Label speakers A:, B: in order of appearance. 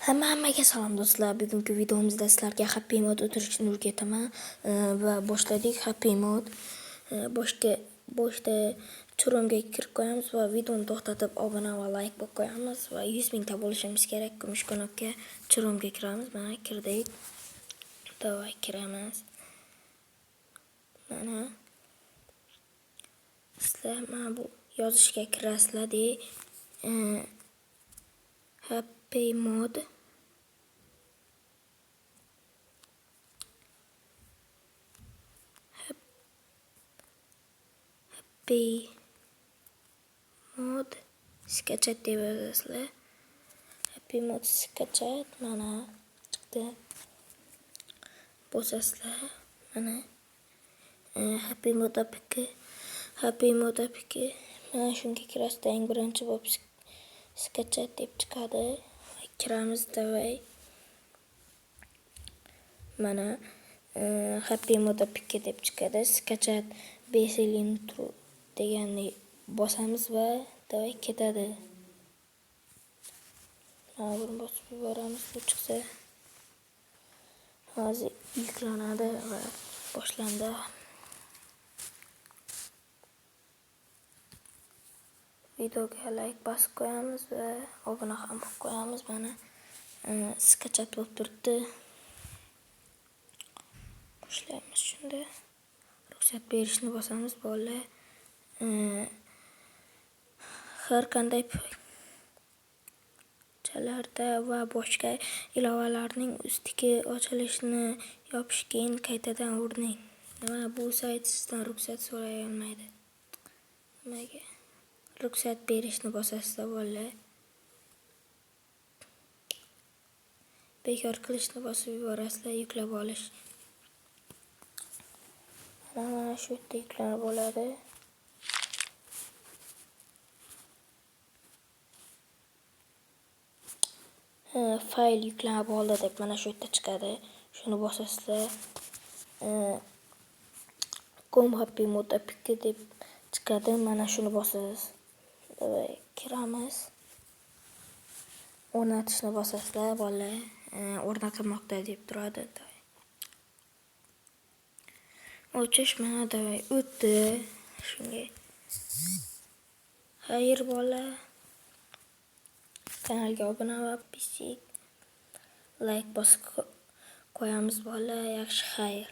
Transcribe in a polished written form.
A: Hammaga salom do'stlar. Bugungi videomizda sizlarga Happy Mod o'tirishni o'rgataman va boshladik. Happy Mod boshda Chrome'ga kirib qo'yamiz va videoni to'xtatib obuna va like bo'lib qo'yamiz va 100 mingta bo'lishimiz kerak. Kumush knopka Chrome'ga kiramiz. Mana kirdik. Давай kiramiz. Mana sizlar mana bu yozishga kirasizlar de Happy Mod Happy Mod skachat deb yozasizlar. Happy Mod skachat mana chiqdi. Bosasizlar. Mana Happy Mod APK, Happy Mod APK mana shunga kirasizlar. Eng birinchi bo'lib skachat deb chiqadi. Kiramiz, давай. Mana Happy Mod APK deb chiqadi. Skachat Beselintru deganni bosamiz va давай ketadi. Mana buni bosib yuboramiz, bu chiqsa hozir yuklanadi va boshlandi. Videoga like bosib qo'yamiz va obuna ham bo'lib qo'yamiz. Mana skachat bo'lib turibdi. Boshlaymiz shunda. Ruxsat berishni bosamiz bolalar. Har qanday chalarda va boshqa ilovalarning ustki ochilishini yopish, keyin qaytadan urining. Nima bu sayt sizdan ruxsat so'ray olmaydi. Nimaga? Ruxsat berishni bosasizlar bolalar. Bekor qilishni bosib yuborasizlar, yuklab olish. Mana shu yerda yuklanib oladi. Fayl yuklanib oldi deb mana shu yerda chiqadi. Shuni bosasizlar. Com Happy Mod APK deb chiqadi. Mana shuni bosasiz. Давай kiramiz. O'rnatishni bosasizlar bolalar. O'rnatilmoqda deb turadi. O'chish mana давай o'tdi. Shunga xayr bolalar. Kanalga obuna va like bosib qo'yamiz bolalar. Yaxshi, xayr.